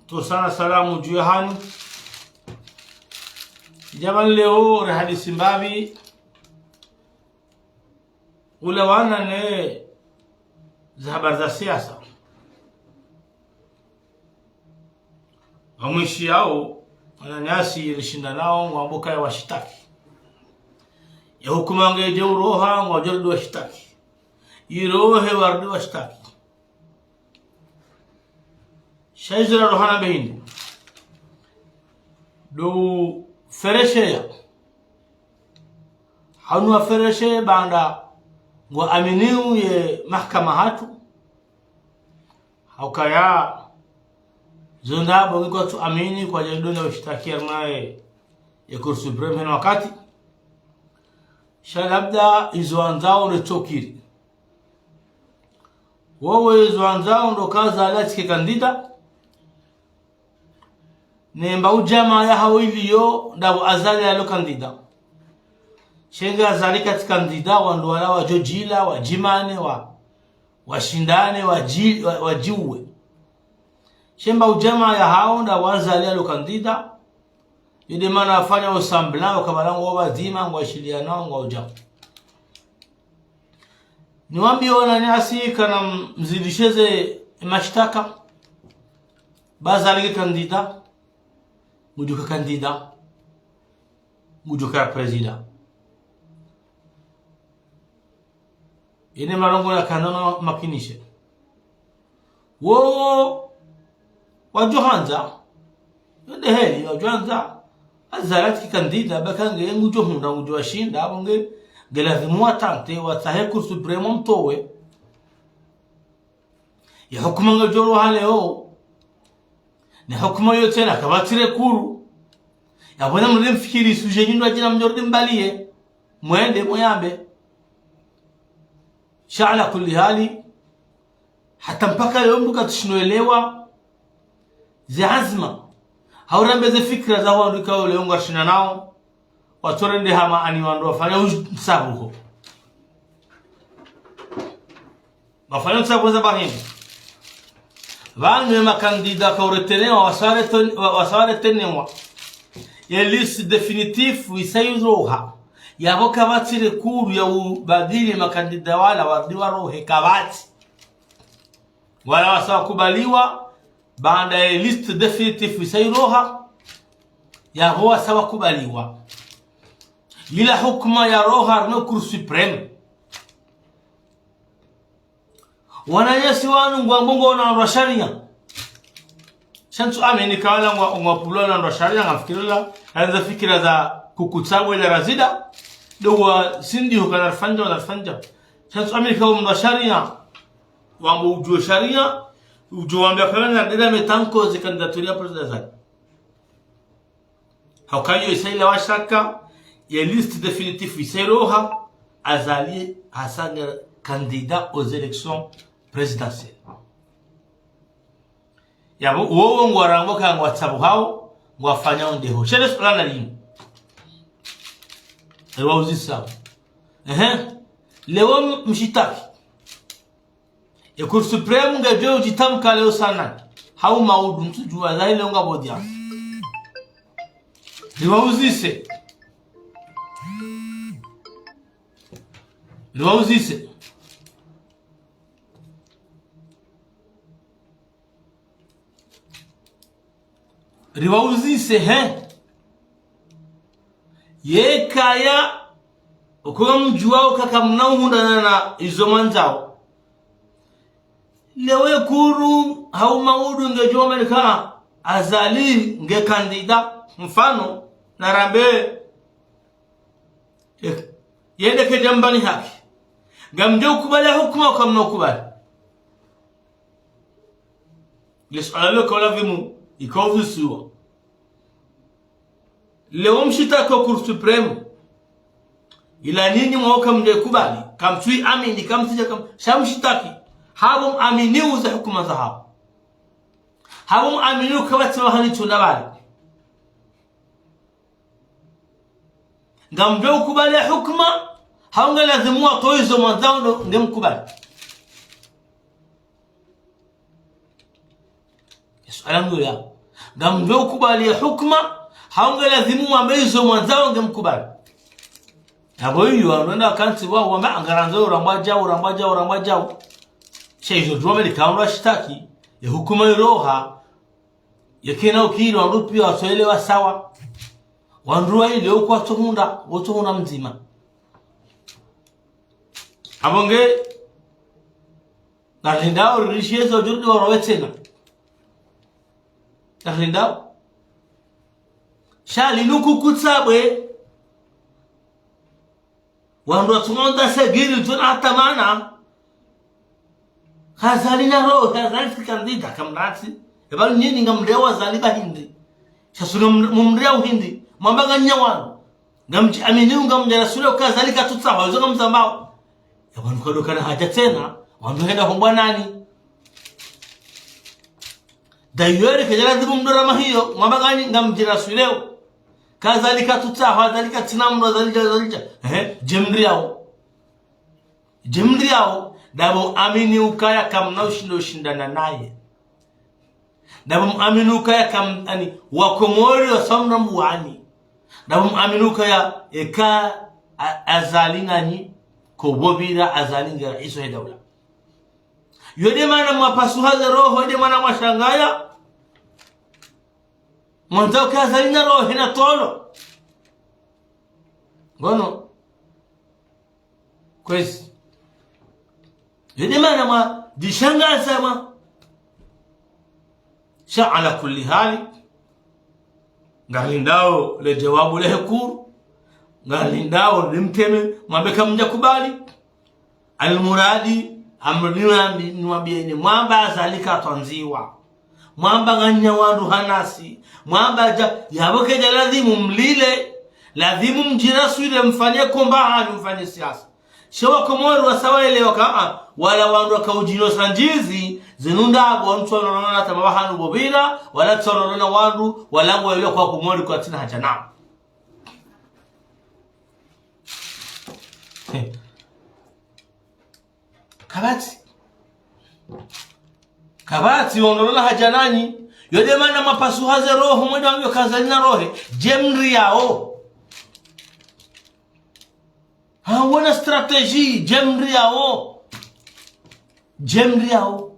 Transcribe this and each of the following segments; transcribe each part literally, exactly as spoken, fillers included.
Tusana salamu dju yahanyu. Djamani, leo rihadisi mbapvi ulawana ne za habari za siasa. Wamwishi yao, wananyasi rishinda nao, ngwambo kaya washitaki. Ye hukuma ngedjo uroha, ngwadjo rudi washitaki. Irohe warudi washitaki. Sha izo rarohana behindi. Ndo feresheya. Hanu wafereshe baanda ngwaaminio ye mahakama hatru. Haukaya zo ndrabo ngikwatsu amini kwadjadona ushitakia naye ye Cour suprême hena wakati. Sha labda izo wandzao ritsokiri. Wowo izo wandzao ndo ka Azali yatsike candidat. Ne mba udjama yahao iliyo ndapvo Azali yalo candidat. Sha nge Azali katsi candidat, wandru wala wadjo djila, wadjimane, wa, washindane, wadji, wa, wadjiuwe. Sha mba udjama yahao ndapvo Azali yalo candidat. Yo nde mana wafanya semblant, wakabala ngwao pvadzima, ngwashilianao, ngwao djao. Niwambiye wananyasi kana m-, mzidishe ze mashtaka. Ba Azali nge candidat, ngudjo ka candidat, ngudjo ka président. Yene marongo ya kandana makinishe. Wowo wadjo handza. Yo nde heli, wadjo handza. Azali yatsike candidat, baka nge ngudjo hundra, ngudjo washinda, apvo nge, nge lazimu watante, watsahe Cour suprême mtowe. Ye hukuma ngedjo roha leo. Ne hukuma yo tsena kapvatsi recours. Yapvo na mri mfikiri sujet nyi ndo adjina mdjo rudi mbaliye. Mwende, muyambe. Sha ala kulli hali, hata mpaka leo mndru katsushino elewa ze azma, hau rambe ze fikira za wandru ikao leo ngwashinda nao, watsorende hama ani wandru wafanya u-, nsabuho. Wafanya nsabuho za bahini. Pvanu ye makandida kauretenewa, wasaware ton-, wa-, wasaware tenewa. Ye liste définitive isa iroha. Yapvo kapvatsi recours ya ubadili makandida wala warudi warohe, kapvatsi. Wala wasa wakubaliwa, baanda ye liste définitive isa iroha, yapvo wasa wakubaliwa. Ila hukuma yaroha harumwa Cour suprême. Wananyasi wanu ngwambo ngwao na wandru wa sharia. Sha ntsu amini ka wala ngwa, ngwapvulwa na wandru wa sharia, ngamfikiri la, handza fikira za kukutsa bwe la razida. Ndo wa sindi hukana rifanya, wala rifanya. Sha ntsu amini ka wandru wa sharia, wambo udjuwa sharia, udjuwa wambia kana na dela mettre en cause candidature ya président Azali. Hauka yo isa ilawa shaka, ye liste définitive isa iroha, Azali hasa nge candidat aux élections présidentielles. Yapvo, wowo ngwarango ka ngwatsabuhao, ngwafanyao ndeho. Sha le suala na linu. Ewa uzisa. Ehe. Leo m-, mshitaki. Ye Cour suprême ngedjo udjitamka leo sana. Hau maudu ntsudjuwa zahi leo ngapvo dia. Riwauzise. Riwauzise. Riwauzise, he? Yekaya, uko ngamdjuwao ka kamna uhundrana na izo mwandzao. Leo ye kuru hau maudu ngedjo wameneka Azali nge kandida, mfano, narambe, eh, yende kedjamba ni haki. Ngamdjo ukubali hukuma au kamna ukubali? Le suala lilo ka ulazimu ikauzisiwa. Leo mshitaki ho Cour suprême. Ila nyinyi mwaoka mdje kubali. Kamtsuyi amini, kamtsidja kam-, sha mshitaki. Hapvo mwamini uze hukuma zahao. Hapvo mwamini uka watsi wahani tunda bali. Ngamdjo ukubali hukuma, hau nge lazimu watowe izo mwandzao ndo nge mkubali. Ye suala ndo ya. Ngamdjo ukubali ye hukuma, hau nge lazimu mwambe izo mwandzao nge mkubali. Apvo iyo, anwenda kantsi wa, wamba ngarandzo urambwa djau, urambwa djau, urambwa djau. Sha izo djuwa meli kaundwa shitaki, ye hukuma iroha, yekena ukiri wandru piya watsoelewa sawa. Wandru wa ile uko watsohundra, watsohundra mdzima. Apvo nge, ngarlindao ririshiye zo djurudi warowe tsena. Ngarlindao. Sha linu kukutsabwe. Wandru watsung'onda segiri, tsuna hata mana. Kazali na roho, Kazali si kandida kamratsi. Eba nyinyi ngamriao Azali ba hindri. Sha suna mum-, mumriao hindri. Mwamba nganya wanu. Ngamdji amini ngamdjira sule Kazali katsutsaha, izo ngamzambao. Ya wanu kadoka na haja tsena, wandru henda hombwa nani. D'ailleurs, kedja lazimu mdora mahiyo, mwamba nganyi ngamdjira sule. Kazali katsutsaha, Azali katsina mdru, Azali dja, Azali dja. Ehe, dje mriao. Dje mriao, ndapvo amini ukaya kamna ushindo ushindana naye. Ndapvo amini ukaya kam-, ani, wakomori wasamna mbuwani. Ndapvo amini ukaya eka a-, Azali nanyi, ko pvo pvira Azali nge raisi wa daula. Yo nde mana mwapasuha ze roho, yo nde mana mwashangaya. Mwandzao ke Azali na roho na tolo. Ngono. Kwezi. Yo nde mana mwadjishangaza mwa. Sha ala kulli hali. Ngarlindao le djawabu le hukuru. Ngarlindao le mteme, mwambe kamdja kubali. Almuradi, amri niwambi-, niwambieni, mwamba Azali katwandziwa. Mwamba nganya wandru hanasi. Mwamba dja, yapvo kedja lazimu mlile. Lazimu mdjira swile mfanye komba hanyu mfanye siasa. Sha wakomori wasawa elewa ka, a, wala wandru wakaudjino sandjizi, zinu ndapvo, ntsu walolona tama wahanu pvo pvira, wala ntsu walolona wandru, wala ngwaelewa kwa wakomori kwatsina haja nao. Kapvatsi. Kapvatsi, wandru walolona haja nanyi. Yo nde mana mwapasuha ze roho, mwende wambiyo Kazali na roho. Dje mriao. Ha, wona stratégie, dje mriao. Dje mriao.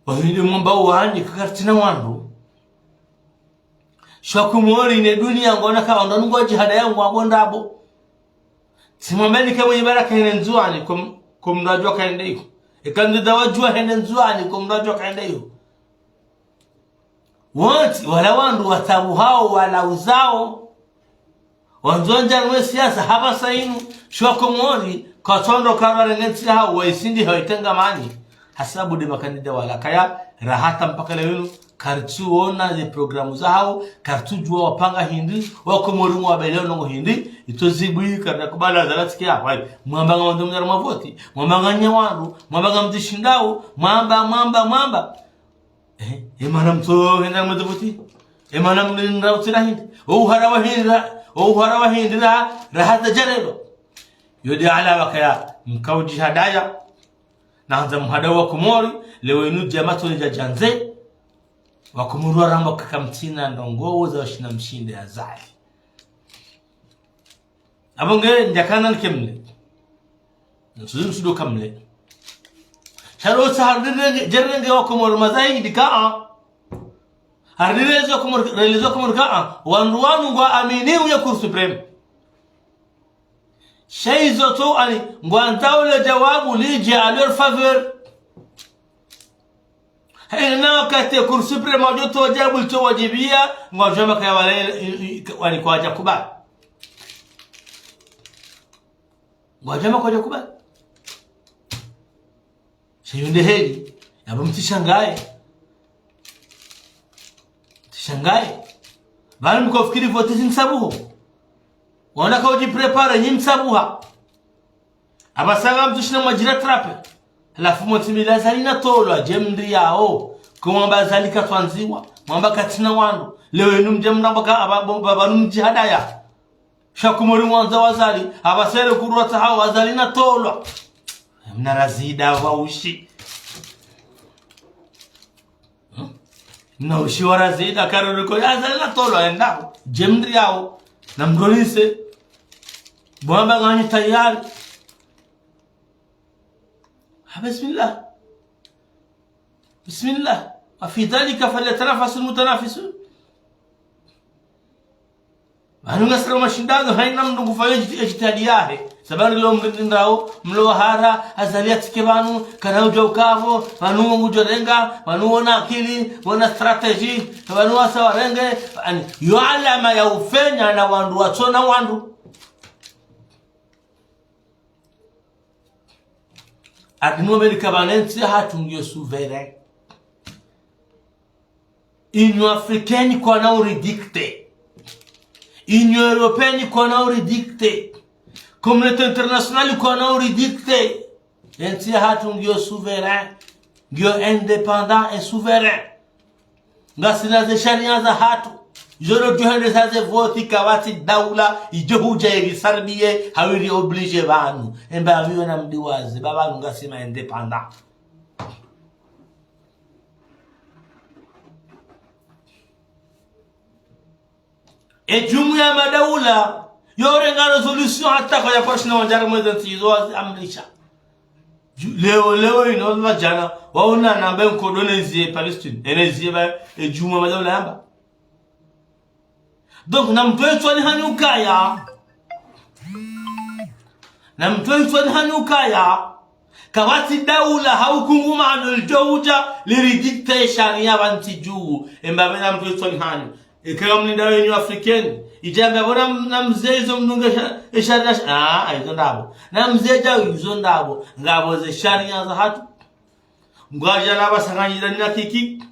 Wahindi mwamba wani, kakaritsina wandru. Sha wakomori ne dunia ngwaona ka wandru ngwadjihadaya ngwapvo ndapvo. Tsimwambeni ke mwenye baraka hende Ndzuwani, kom-, komradjwa kaende iyo. Eka ndida wadjuwa hende Ndzuwani, komradjwa kaende iyo. Wontsi, wala wandru watsabuhao, wala uzao. Wandzo ndjanu we siasa hapvasa inu, sha wakomori, katsondo kararenge ntsi hao, waisindi hao itengamani. Hasabu nde makandida wala kaya, rahata mpaka leo inu, karitsuona ze programu zahao, karitsudjuwa wapanga hindri, wakomori ngwabeleo ndrongo hindri, itso zibwi, karina kubala zalatsike hao, ayi, mwamba ngamwandzo mnyara mavoti, mwamba nganya wandru, mwamba ngamdjishindao, mwamba, mwamba, mwamba. Eh, emana mtso henda mwezo voti. Emana mlinda utsira hindri. O uhara wa hindri, o uhara wa hindri ra, rahata djarelo. Yo nde ala wakaya mkaudjihadaya. Na handza mhadaya wakomori, leo inu djama tsone dja djandze. Wakomori waramba kaka mtsina ndrongo, woza washina mshinde Azali. Apvo nge ndjakana nike mle. Nsuzi nsudo kamle. Sha ro tsa harirenge, djerenge wakomori mazaidi ka a. Harireze wakomori, releze wakomori ka a. Wandru wanu ngwaamini uye Cour suprême. Sha izo tso ani, ngwandzao le djawabu lidje à leur faveur. Hena wakati Cour suprême wadjo towa djawabu litso wadjibiya, ngwadjo amba kaya wale, i, i, wani kwadja kubali. Ngwadjo amba kwadja kubali. Sha yo nde heli, yapvo mtsishangaye. Mtsishangaye. Pvanu mkofikiri voti zi ntsabuho. Wona kaudjipréparé nyi ntsabuha. Apvasa ngamtsushina mwadjira trape. Halafu mwatsimila Azali na tolwa, dje mriao. Ko mwamba Azali katwandziwa. Mwamba katsina wandru. Leo inu mdje mramba ka apva, bo, ba, pvanu mdjihadaya. Sha wakomori ngwandzao Azali. Apvasa ele kurwa tsahao Azali na tolwa. Mna razida wa ushi. Hmm? Na ushiwara zida karuriko ya zala tolo enda. Jemdri yao. Na mronise. Bwamba nganyi tayari. Ha, bismillah. Bismillah. وفي ذلك فليتنافس المتنافسون. Pvanu ngasina mashindano, haina mndru ngufanyo ijti-, ijtihadi yahe. Sababu leo mndru ndao, mlo hara, Azali yatsike pvanu, kana udjo ukapvo, pvanu ngudjo renga, pvanu wona akili, wona stratégie, pvanu wasa warenge, ani, yo alama ya ufenya na wandru watsona wandru. Ati no Amerika pvanu entsi yahatru ngiyo souverain. Union africaine kwana uridicter. Union européenne kwana uridicter. Communauté internationale kwana uridicter. Entsi yahatru ngiyo souverain. Ngiyo indépendant et souverain. Ngasina ze sharia zahatru. Djolo djohendesa ze voti kapvatsi daula, idjo hudja irisarbiye, hau iri oblige pvanu. Emba pviyo na mdiwaze, ba pvanu ngasi ma indépendant. E jumuiya ya madaula, yo renga résolution hata kwa ya kwa shina wandzara mwezi ntsi izo wazi amrisha. Ju-, leo, leo ino, na djana, waona namba nkodo nezie Palestine, enezie ba, e jumuiya ya madaula yamba. Donc, na mtwe itswani hanyu kaya. Na mtwe itswani hanyu kaya. Kapvatsi daula hau kungumanyo lidjo udja liridicter sharia pvantsi dju. Emba pvena mtwe itswani hanyu. Eka mlinda Union africaine. Idjamba pvo na m-, na mze izo mdunge sha-, e sharia sha-, ah, izo ndapvo. Na mze dja izo ndapvo. Ngapvo ze sharia zahatru. Ngwadja na pvasanganyira ni na kiki.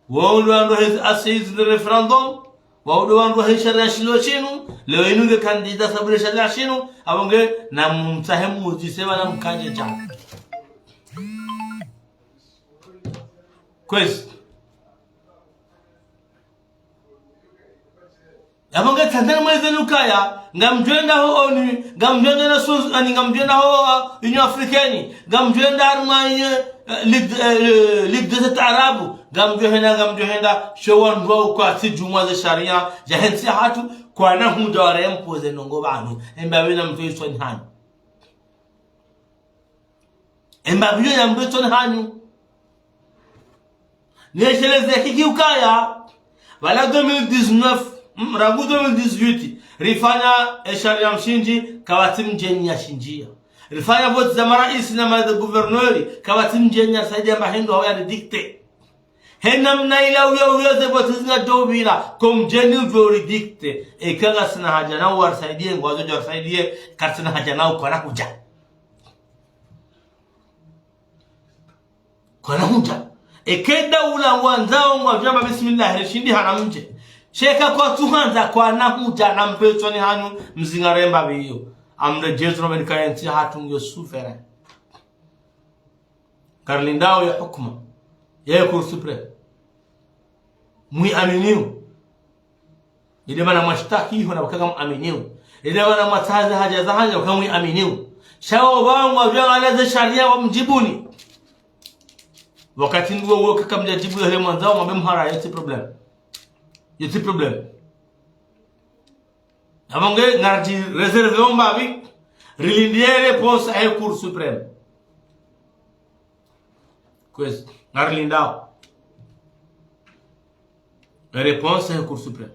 Wao ndo wandru hezi assises de référendum. Wao ndo wandru he sharia shilo shinu. Leo inu nge candidat sababu le sharia shinu. Apvo nge na mumtsahe muzise pvana mkadje dja. Kwezi. Yapvo nge tsandani mweze nukaya, ngamdjwenda ho ONU, ngamdjwenda na sos-, ani ngamdjwenda ho, uh, Union Africaine, ngamdjwenda harumwa, uh, Ligue, uh, Ligue des États Arabes, ngamdjohenda, ngamdjohenda, sho wandru wa ukwatsi djumwa ze sharia, dja hentsi yahatru, kwana hudja warempoze nongo pvanu, emba pvena mtwe itswani hanyu. Emba pviyo ya mtwe itswani hanyu. Niesheleze kiki ukaya, pvala deux mille dix-neuf, mm, rangu deux mille dix-huit, rifanya e sharia mshindzi, kapvatsi mdjeni ya shindzia. Rifanya voti za maraisi na ma gouverneur, kapvatsi mdjeni ya saidia mba hindru hau ya ridicter. He namna ila uyo uyo ze voti zingadjo upvira, ko mdjeni udjo uridicter. Eka ngasina haja nao warisaidie, ngwazo djo warisaidie, katsina haja nao kwana hudja. Kwana hudja. Eka daula ngwandzao ngwadjamba bismillah, rishindi hana mdje. Sha eka kwatsu handza kwana hudja na mtwe itswani hanyu mzingare mba pviyo. Amre jesu no menika yentsi yahatru ngiyo souverain. Ngarilindao ye hukuma. Ye Cour suprême. Mwi aminio. Ile mana mwashtaki iho na pvwaka ngamwaminio. Ile mana mwatsaha ze haja zahanyu pvwaka mwaminio. Sha wo pvanu ngwadjo angalia ze sharia wamdjibuni. Wakati ndo wo kaka mdjadjibu yale mwandzao mwambe mhara, yetsi problème. Yetsi problème. Apvo nge ngaridji réserver omba pvi, rilindie réponse ya Cour suprême. Kwezi, ngarilindao. Réponse ya Cour suprême.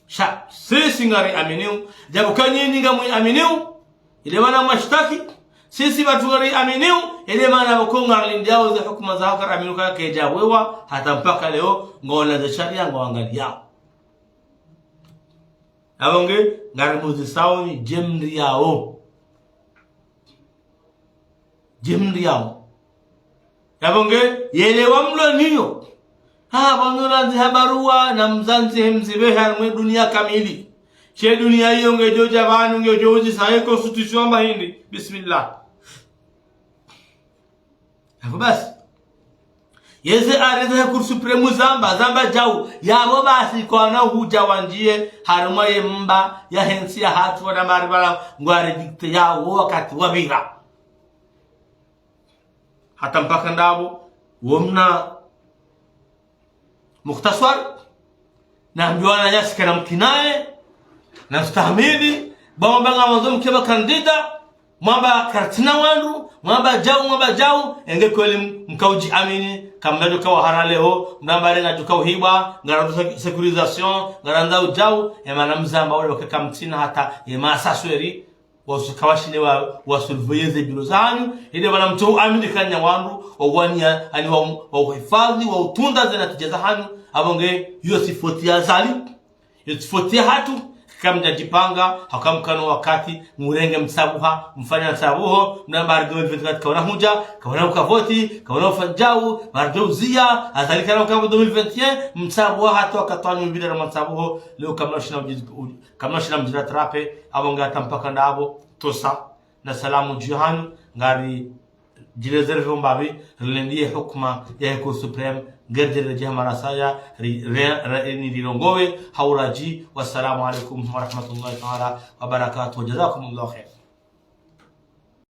Sha, sisi ngariaminio, djabu ka nyinyi ngamwiaminio, ile mana mwashtaki, sisi pvatsu ngariaminio, ile mana pvoko ngarilindiao ze hukuma za haka riaminio ka kedja wewa, hata mpaka leo, ngona ze sharia, ngwangaliao. Apvo nge, ngarimuzisao nyi, dje mndru yao. Dje mndru yao. Yapvo nge, yelewa mlo niyo. Ha, pvanu landzi ha barua, na mzandzi he mzibe harumwa dunia kamili. She dunia iyo ngedjo dja pvanu ngedjo uzisa ye constitution amba hindri. Bismillah. Yapvo basi. Yeze arrêt za Cour suprême zamba, zamba djau. Yapvo basi kwana hudja wandjie, harumwa ye mba, ya hentsi yahatru wana mari pvala, ngwari dicter yao wakati wapvira. Hata mpaka ndapvo, Womna mukhtaswar, na mbiwana yasi kana mkinaye, na mstahamili, ba mwamba ngamwandzo mke ba kandida, mwamba kartsina wandru, mwamba djau, mwamba djau, enge kweli mkaudjiamini, kamdjo kawa hara leo, mdamba renga djuka uhibwa, ngarandzo sé-, sécurisation, ngarandzo udjau, emana mzamba wale wake kamtsina hata, ema asasweri, wasuka washile wa, wasurveiller ze biro zahanyu, ile bana mtso amini kanya wandru, wawaniya, ani wa, wa uhifadhi, wa utunda ze natija zahanyu, abo nge, iyo tsi foti ya Azali, iyo tsi foti yahatru, kamdja djipanga, haka mkana wakati, murenge mtsabuha, mfanya mtsabuho, mdamba ari deux mille vingt-quatre kawana hudja, kawana ukavoti, kawana ufanya djau, bari djau ziya, Azali kana uka deux mille vingt et un, mtsabuha hata wakati wanyu mbili na mtsabuho, leo kamna shina ujizi, kamna shina mdjira trape, abo nge hata mpaka ndabo, tosa, na salamu dju hanyu, ngari djireserve mbapvi, rilendiye hukuma ya Cour suprême, ngeri djere dje hamara saya, ri, re, re, ni rirongowe, hauradji, wassalamu alaikum warahmatullahi taala wabarakatuh, jazakumullahu khair.